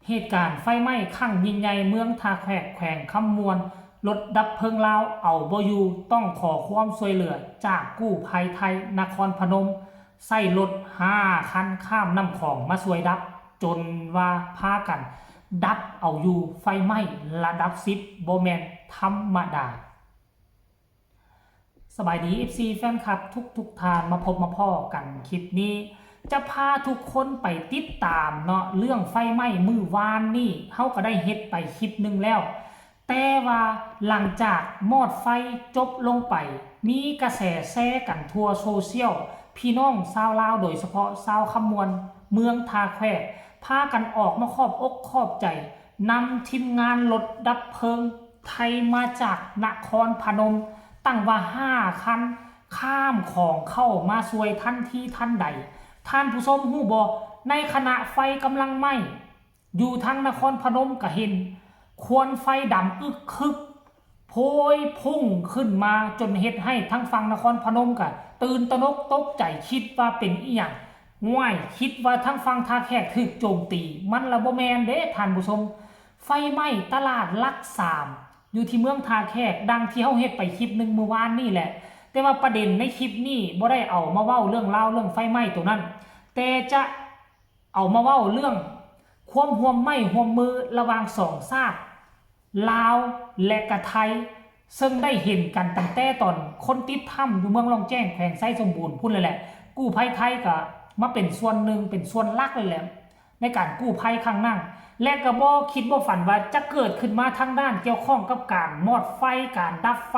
ເຫດການໄຟໄໝ້ຄັ້ງຍິ່ງໃຫຍ່ເມືອງທ່າແຂກ ແຂວງຄຳມ່ວນ, ລົດດັບເພີງລາວເອົາບໍ່ຢູ່, ຕ້ອງຂໍຄວາມຊ່ວຍເຫຼືອຈາກກູ້ໄພໄທນະຄອນພະນົມ, ໃຊ້ລົດຫ້າຄັນຂ້າມນ້ຳຂອງມາຊ່ວຍດັບ, ຈົນວ່າພາກັນດັບເອົາຢູ່. ໄຟໄໝ້ລະດັບສິບບໍ່ແມ່ນທຳມະດາ. ສະບາຍດີ ເອັຟຊີ ແຟນຄລັບທຸກໆທ່ານ, ມາພົບມາພໍ້ກັນຄລິບນີ້ ຈະພາທຸກຄົນໄປຕິດຕາມເນາະ ເລື່ອງໄຟໄໝ້ມື້ວານນີ້ ເຮົາກໍໄດ້ເຮັດໄປຄລິບໜຶ່ງແລ້ວ, ແຕ່ວ່າຫຼັງຈາກມອດໄຟຈົບລົງໄປ ມີກະແສແຊກັນທົ່ວໂຊຊຽວ, ພີ່ນ້ອງຊາວລາວ ໂດຍສະເພາະຊາວຄຳມ່ວນ ເມືອງທ່າແຂກ ພາກັນອອກມາຂອບອົກຂອບໃຈ ນຳທີມງານລົດດັບເພີງໄທມາຈາກນະຄອນພະນົມ ຕັ້ງວ່າຫ້າຄັນ ຂ້າມຂອງເຂົ້າມາຊ່ວຍທັນທີທັນໃດ. ທ່ານຜູ້ຊົມຮູ້ບໍ່, ໃນຂະນະໄຟກຳລັງໄໝ້ຢູ່ທາງນະຄອນພະນົມ ກະເຫັນຄວັນໄຟດຳອຶກຄຶກ ໂພຍພຸ່ງຂຶ້ນມາ ຈົນເຮັດໃຫ້ທາງຝັ່ງນະຄອນພະນົມກະຕື່ນຕະໜົກຕົກໃຈ, ຄິດວ່າເປັນອີ່ຫຍັງ. ຫ້ວຍ, ຄິດວ່າທາງຝັ່ງທ່າແຂກຖືກໂຈມຕີ, ມັນລະບໍ່ແມ່ນເດ້ທ່ານຜູ້ຊົມ. ໄຟໄໝ້ຕະຫຼາດຫຼັກສາມ ຢູ່ທີ່ເມືອງທ່າແຂກ ດັ່ງທີ່ເຮົາເຮັດໄປຄລິບໜຶ່ງມື້ວານນີ້ແຫຼະ, ແຕ່ວ່າປະເດັນໃນຄລິບນີ້ບໍ່ໄດ້ເອົາມາເວົ້າເລື່ອງລາວເລື່ອງໄຟໄໝ້ໂຕນັ້ນ, ແຕ່ຈະ ເອົາມາເວົ້າເລື່ອງຄວາມຮ່ວມໄມ້ຮ່ວມມືລະຫວ່າງສອງຊາດ ລາວ ແລະ ກະໄທ, ເຊິ່ງໄດ້ເຫັນກັນຕັ້ງແຕ່ຕອນຄົນຕິດຖ້ຳຢູ່ເມືອງລ່ອງແຈ້ງ ແຂວງໄຊສົມບູນພຸ້ນແຫຼະ. ກູ້ໄພໄທກໍມາເປັນສ່ວນໜຶ່ງ ເປັນສ່ວນຫຼັກເລີຍແຫຼະ ໃນການກູ້ໄພຄັ້ງນັ້ນ ແລະ ກໍບໍ່ຄິດບໍ່ຝັນວ່າຈະເກີດຂຶ້ນມາທາງດ້ານກ່ຽວຂ້ອງກັບການມອດໄຟ, ການດັບໄຟ,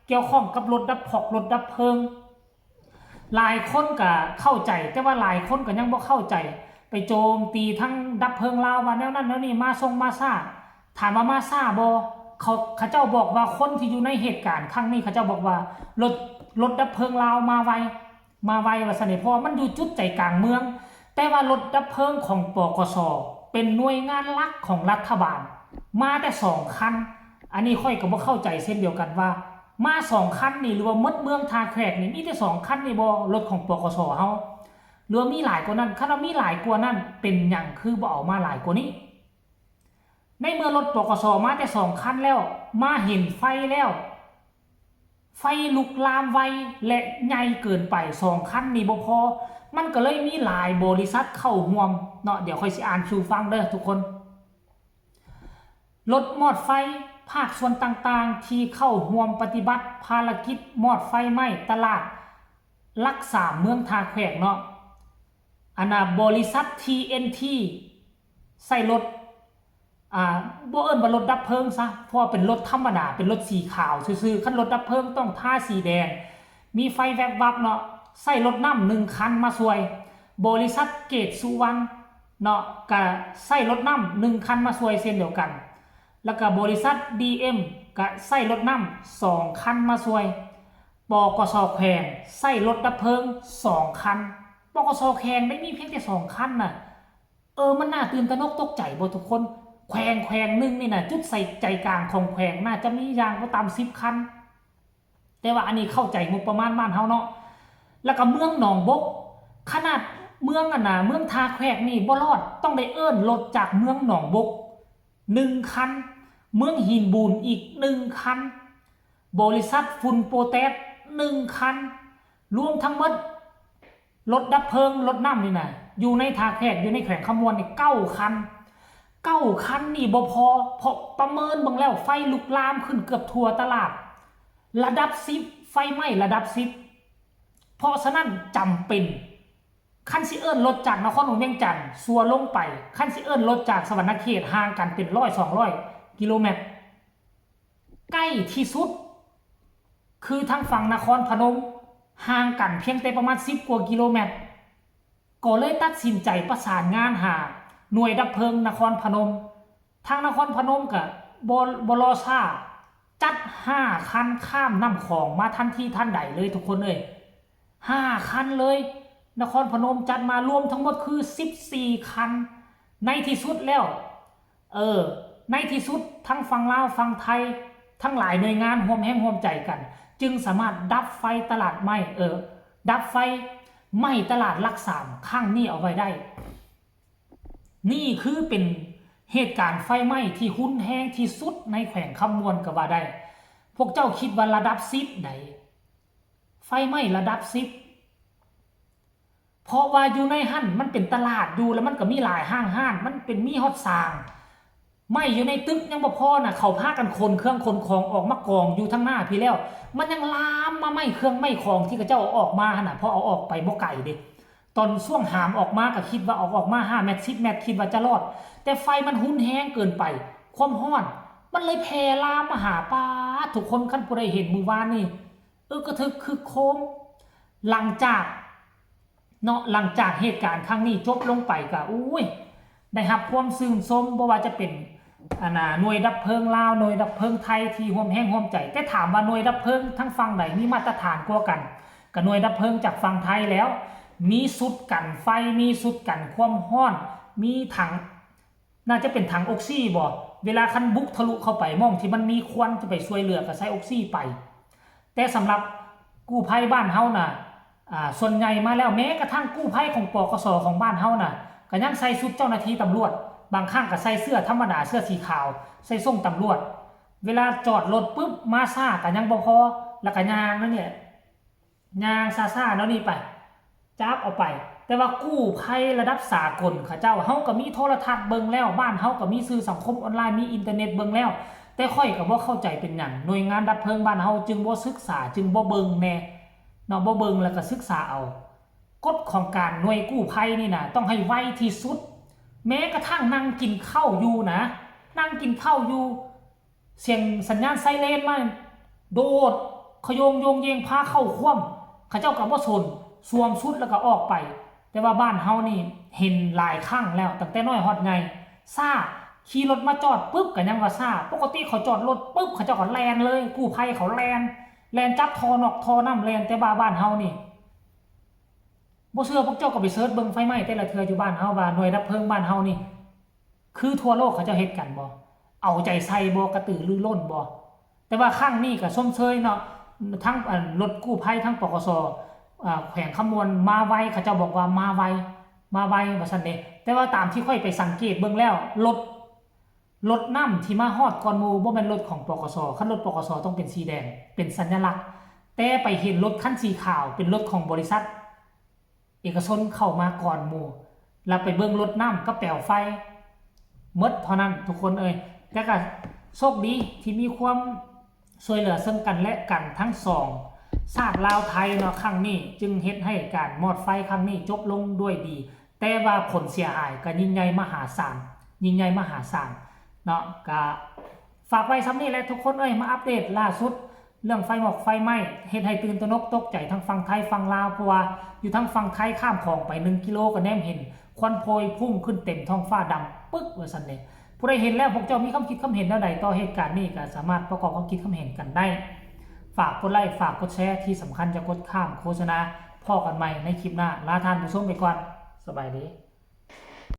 ກ່ຽວຂ້ອງກັບລົດດັບເພີງ, ລົດດັບເພີງ. ຫຼາຍຄົນກະເຂົ້າໃຈ, ແຕ່ວ່າຫຼາຍຄົນກະຍັງບໍ່ເຂົ້າໃຈ, ໄປໂຈມຕີທັງດັບເພີງລາວວ່າແນວນັ້ນແນວນີ້, ມາຊົງມາຊ້າ. ຖາມວ່າມາຊ້າບໍ່? ເຂົາ ເຂົາເຈົ້າບອກວ່າຄົນທີ່ຢູ່ໃນເຫດການຄັ້ງນີ້ ເຂົາເຈົ້າບອກວ່າລົດ ລົດດັບເພີງລາວມາໄວ, ມາໄວວ່າຊັ້ນເດ, ເພາະວ່າມັນຢູ່ຈຸດໃຈກາງເມືອງ. ແຕ່ວ່າລົດດັບເພີງຂອງ ປກສ ເປັນໜ່ວຍງານຫຼັກຂອງລັດຖະບານ ມາແຕ່ສອງຄັນ. ອັນນີ້ຂ້ອຍກໍບໍ່ເຂົ້າໃຈເຊັ່ນດຽວກັນວ່າ ມາສອງຄັນນີ້ ຫຼືວ່າໝົດເມືອງທ່າແຂກນີ້ ມີແຕ່ສອງຄັນນີ້ບໍ່ ລົດຂອງ ປກສ ເຮົາ ຫຼືວ່າມີຫຼາຍກວ່ານັ້ນ? ຄັນວ່າມີຫຼາຍກວ່ານັ້ນ ເປັນຫຍັງຄືບໍ່ເອົາມາຫຼາຍກວ່ານີ້? ໃນເມື່ອລົດ ປກສ ມາແຕ່ສອງຄັນແລ້ວ ມາເຫັນໄຟແລ້ວ ໄຟລຸກລາມໄວ ແລະ ໃຫຍ່ເກີນໄປ, ສອງຄັນນີ້ບໍ່ພໍ, ມັນກໍເລີຍມີຫຼາຍບໍລິສັດເຂົ້າຮ່ວມເນາະ. ດຽວຂ້ອຍຊິອ່ານສູ່ຟັງເດີທຸກຄົນ. ລົດມອດໄຟ, ພາກສ່ວນຕ່າງໆທີ່ເຂົ້າຮ່ວມປະຕິບັດພາລະກິດມອດໄຟໄໝ້ຕະຫຼາດຫຼັກສາມເມືອງທ່າແຂກເນາະ. ອັນນ່າ ບໍລິສັດ ທີເອັນທີ ໃຊ້ລົດ ອ່າ ບໍ່ເອີ້ນວ່າລົດດັບເພີງຊະ ເພາະວ່າເປັນລົດທຳມະດາ ເປັນລົດສີຂາວຊື່ໆ. ຄັນລົດດັບເພີງຕ້ອງທາສີແດງ ມີໄຟແວັບວັບເນາະ. ໃຊ້ລົດນ້ຳໜຶ່ງຄັນມາຊ່ວຍ. ບໍລິສັດເກດສຸວັນເນາະ ກະໃຊ້ລົດນ້ຳໜຶ່ງຄັນມາຊ່ວຍເຊັ່ນດຽວກັນ. ແລ້ວກະບໍລິສັດ ດີເອັມ ກະໃຊ້ລົດນ້ຳສອງຄັນມາຊ່ວຍ. ປກສ ແຂວງໃຊ້ລົດດັບເພີງສອງຄັນ. ປກສ ແຂວງໄດ້ມີພຽງແຕ່ສອງຄັນນະ. ເອີ ມັນໜ້າຕື່ນຕະໜົກຕົກໃຈບໍ່ທຸກຄົນ? ແຂວງ ແຂວງໜຶ່ງນີ້ນະ ຈຸດໃສ່ໃຈກາງຂອງແຂວງໜ້າຈະມີຢ່າງບໍ່ຕ່ຳສິບຄັນ. ແຕ່ວ່າອັນນີ້ເຂົ້າໃຈງົບປະມານບ້ານເຮົາເນາະ. ແລ້ວກໍເມືອງໜອງບົກ, ຂະໜາດເມືອງ ອັນນ່າ ເມືອງທ່າແຂກນີ້ບໍ່ລອດ, ຕ້ອງໄດ້ເອີ້ນລົດຈາກເມືອງໜອງບົກໜຶ່ງຄັນ, ເມືອງຫີນບູນອີກໜຶ່ງຄັນ, ບໍລິສັດຝຸ່ນໂປແຕດໜຶ່ງຄັນ, ລວມທັງໝົດ ລົດດັບເພີງ ລົດນ້ຳນີ້ນະ ຢູ່ໃນທ່າແຂກ ຢູ່ໃນແຂວງຄຳມ່ວນນີ້ເກົ້າຄັນ. ເກົ້າຄັນນີ້ບໍ່ພໍ ເພາະປະເມີນເບິ່ງແລ້ວ ໄຟລຸກລາມຂຶ້ນເກືອບທົ່ວຕະຫຼາດ ລະດັບສິບ ໄຟໄໝ້ລະດັບສິບ. ເພາະສະນັ້ນ ຈຳເປັນ ຄັນຊິເອີ້ນລົດຈາກນະຄອນຫຼວງວຽງຈັນ ຊົ່ວລົງໄປ, ຄັນຊິເອີ້ນລົດຈາກສະຫວັນນະເຂດ ຫ່າງກັນເປັນຮ້ອຍ ສອງຮ້ອຍກິໂລແມັດ. ໃກ້ທີ່ສຸດຄືທາງຝັ່ງນະຄອນພະນົມ, ຫ່າງກັນພຽງແຕ່ປະມານສິບກວ່າກິໂລແມັດ. ກໍເລີຍຕັດສິນໃຈປະສານງານຫາໜ່ວຍດັບເພີງນະຄອນພະນົມ. ທາງນະຄອນພະນົມກະບໍ່ ບໍ່ລໍຊ້າ, ຈັດຫ້າຄັນຂ້າມນ້ຳຂອງມາທັນທີທັນໃດເລີຍທຸກຄົນເອີຍ. ຫ້າຄັນເລີຍ, ນະຄອນພະນົມຈັດມາລວມທັງໝົດຄືສິບສີ່ຄັນ. ໃນທີ່ສຸດແລ້ວ ເອີ ໃນທີ່ສຸດ ທັງຝັ່ງລາວ ຝັ່ງໄທ ທັງຫຼາຍໜ່ວຍງານຮ່ວມແຮງຮ່ວມໃຈກັນ ຈຶ່ງສາມາດດັບໄຟຕະຫຼາດໄມ້ ເອີ ດັບໄຟໄໝ້ຕະຫຼາດຫຼັກສາມຄັ້ງນີ້ເອົາໄວ້ໄດ້. ນີ້ຄືເປັນ ເຫດການໄຟໄໝ້ທີ່ຮຸນແຮງທີ່ສຸດໃນແຂວງຄຳມ່ວນກໍວ່າໄດ້. ພວກເຈົ້າຄິດວ່າລະດັບສິບໃດ໋? ໄຟໄໝ້ລະດັບສິບ ເພາະວ່າຢູ່ໃນຫັ້ນມັນເປັນຕະຫຼາດຢູ່ ແລ້ວມັນກໍມີຫຼາຍຫ້າງຮ້ານ ມັນເປັນ ມີຮອດຊ່າງໄໝ້ຢູ່ໃນຕຶກຍັງບໍ່ພໍນະ ເຂົາພາກັນຂົນເຄື່ອງຂົນຂອງອອກມາກອງຢູ່ທາງໜ້າພີ້ແລ້ວ ມັນຍັງລາມມາໄໝ້ເຄື່ອງໄໝ້ຂອງທີ່ເຂົາເຈົ້າເອົາອອກມາຫັ້ນນະ ເພາະເອົາອອກໄປບໍ່ໄກເດ້. ຕອນຊ່ວງຫາມອອກມາກໍຄິດວ່າເອົາອອກມາຫ້າແມັດ ສິບແມັດ ຄິດວ່າຈະລອດ ແຕ່ໄຟມັນຮຸນແຮງເກີນໄປ ຄວາມຮ້ອນມັນເລີຍແຜ່ລາມມາຫາ ປາດ ທຸກຄົນ ຄັນຜູ້ໃດເຫັນມື້ວານນີ້ ອຶກກະທຶກຄຶກໂຄມ. ຫຼັງຈາກເນາະ ຫຼັງຈາກເຫດການຄັ້ງນີ້ຈົບລົງໄປກະ ໂອ້ຍ ໄດ້ຮັບຄວາມຊື່ນຊົມ ບໍ່ວ່າຈະເປັນ ອັນນ່າ ໜ່ວຍດັບເພີງລາວ ໜ່ວຍດັບເພີງໄທທີ່ຮ່ວມແຮງຮ່ວມໃຈ. ແຕ່ຖາມວ່າໜ່ວຍດັບເພີງທາງຝັ່ງໃດມີມາດຕະຖານກວ່າກັນ? ກະໜ່ວຍດັບເພີງຈາກຝັ່ງໄທແລ້ວ ມີຊຸດກັນໄຟ ມີຊຸດກັນຄວາມຮ້ອນ ມີຖັງ ໜ້າຈະເປັນຖັງອົກຊີບໍ ເວລາຄັນບຸກທະລຸເຂົ້າໄປ ໝ່ອງທີ່ມັນມີຄວັນຈະໄປຊ່ວຍເຫຼືອກໍໃຊ້ອົກຊີໄປ. ແຕ່ສຳລັບກູ້ໄພບ້ານເຮົານະ ອາ ສ່ວນໃຫຍ່ມາແລ້ວ ແມ້ກະທັ່ງກູ້ໄພຂອງ ປກສ ຂອງບ້ານເຮົານະ ກໍຍັງໃສ່ຊຸດເຈົ້າໜ້າທີ່ຕຳຫຼວດ ບາງຄັ້ງກໍໃສ່ເສື້ອທຳມະດາ ເສື້ອສີຂາວ ໃສ່ສົ້ງຕຳຫຼວດ. ເວລາຈອດລົດປຶບ ມາຊ້າກໍຍັງບໍ່ພໍ ແລ້ວກໍຍ່າງນັ້ນແຫຼະ ຍ່າງຊ້າໆແນວນີ້ໄປ ຈັບເອົາໄປ. ແຕ່ວ່າກູ້ໄພລະດັບສາກົນເຂົາເຈົ້າ ເຮົາກໍມີໂທລະທັດເບິ່ງແລ້ວ ບ້ານເຮົາກໍມີສື່ສັງຄົມອອນລາຍ ມີອິນເຕີເນັດເບິ່ງແລ້ວ ແຕ່ຂ້ອຍກໍບໍ່ເຂົ້າໃຈເປັນຫຍັງໜ່ວຍງານດັບເພີງບ້ານເຮົາຈຶ່ງບໍ່ສຶກສາ ຈຶ່ງບໍ່ເບິ່ງແດ່ເນາະ ບໍ່ເບິ່ງແລ້ວກໍສຶກສາເອົາ. ກົດຂອງການໜ່ວຍກູ້ໄພນີ້ນະ ຕ້ອງໃຫ້ໄວທີ່ສຸດ ແມ້ກະທັ່ງນັ່ງກິນເຂົ້າຢູ່ນະ ນັ່ງກິນເຂົ້າຢູ່ ສຽງສັນຍານໄຊເຣນມາ ໂດດ ຂະໂຍງໂຍງເຢງ ພາເຂົ້າຄວາມ ເຂົາເຈົ້າກໍບໍ່ສົນ ສວມຊຸດແລ້ວກໍອອກໄປ. ແຕ່ວ່າບ້ານເຮົານີ້ເຫັນຫຼາຍຄັ້ງແລ້ວ ຕັ້ງແຕ່ນ້ອຍຮອດໃຫຍ່ ຊ້າ ຂີ່ລົດມາຈອດປຶບກໍຍັງວ່າຊ້າ. ປົກກະຕິເຂົາຈອດລົດປຶບ ເຂົາເຈົ້າກໍແລ່ນເລີຍ ກູ້ໄພເຂົາແລ່ນ ແລ່ນຈັບທໍ່ນອກທໍ່ນ້ຳແລ່ນ. ແຕ່ວ່າບ້ານເຮົານີ້ ບໍ່ເຊື່ອພວກເຈົ້າກໍໄປເສີດເບິ່ງໄຟໄໝ້ແຕ່ລະເທື່ອຢູ່ບ້ານເຮົາ ວ່າໜ່ວຍດັບເພີງບ້ານເຮົານີ້ ຄືທົ່ວໂລກເຂົາເຈົ້າເຮັດກັນບໍ່? ເອົາໃຈໃສ່ບໍ່? ກະຕືລືລົ້ນບໍ່? ແຕ່ວ່າຄັ້ງນີ້ກໍຊົມເຊີຍເນາະ ທັງ ອັນ ລົດກູ້ໄພ ທັງ ປກສ ອາ ແຂວງຄຳມ່ວນມາໄວ ເຂົາເຈົ້າບອກວ່າມາໄວ ມາໄວວ່າຊັ້ນເດ້. ແຕ່ວ່າຕາມທີ່ຂ້ອຍໄປສັງເກດເບິ່ງແລ້ວ ລົດ ລົດນ້ຳທີ່ມາຮອດກ່ອນໝູ່ບໍ່ແມ່ນລົດຂອງ ປກສ ຄັນລົດ ປກສ ຕ້ອງເປັນສີແດງ ເປັນສັນຍະລັກ ແຕ່ໄປເຫັນລົດຄັນສີຂາວ ເປັນລົດຂອງບໍລິສັດ ເອກະຊົນເຂົ້າມາກ່ອນໝູ່ ແລ້ວໄປເບິ່ງລົດນ້ຳກັບແປວໄຟ ໝົດເທົ່ານັ້ນທຸກຄົນເອີຍ. ແຕ່ກະໂຊກດີທີ່ມີຄວາມຊ່ວຍເຫຼືອເຊິ່ງກັນແລະກັນທັງສອງຊາດລາວໄທເນາະ ຄັ້ງນີ້ຈຶ່ງເຮັດໃຫ້ການມອດໄຟຄັ້ງນີ້ຈົບລົງດ້ວຍດີ ແຕ່ວ່າຜົນເສຍຫາຍກະຍິ່ງໃຫຍ່ມະຫາສານ ຍິ່ງໃຫຍ່ມະຫາສານເນາະ. ກະ ຝາກໄວ້ສ່ຳນີ້ແຫຼະທຸກຄົນເອີຍ ມາອັບເດດລ່າສຸດເລື່ອງໄຟໝອກໄຟໄໝ້ ເຮັດໃຫ້ຕື່ນຕະໜົກຕົກໃຈທັງຝັ່ງໄທຝັ່ງລາວ ເພາະວ່າຢູ່ທາງຝັ່ງໄທຂ້າມຂອງໄປໜຶ່ງກິໂລກໍແນມເຫັນຄວັນໂພຍພຸ່ງຂຶ້ນເຕັມທ້ອງຟ້າດຳປຶກວ່າຊັ້ນເດ. ຜູ້ໃດເຫັນແລ້ວ ພວກເຈົ້າມີຄຳຄິດຄຳເຫັນແນວໃດຕໍ່ເຫດການນີ້ ກໍສາມາດປະກອບຄຳຄິດຄຳເຫັນກັນໄດ້. ຝາກກົດໄລ້ ຝາກກົດແຊ ທີ່ສຳຄັນຢ່າກົດຂ້າມໂຄສະນາ. ພໍ້ກັນໃໝ່ໃນຄລິບໜ້າ ລາທ່ານຜູ້ຊົມໄປກ່ອນ ສະບາຍດີ.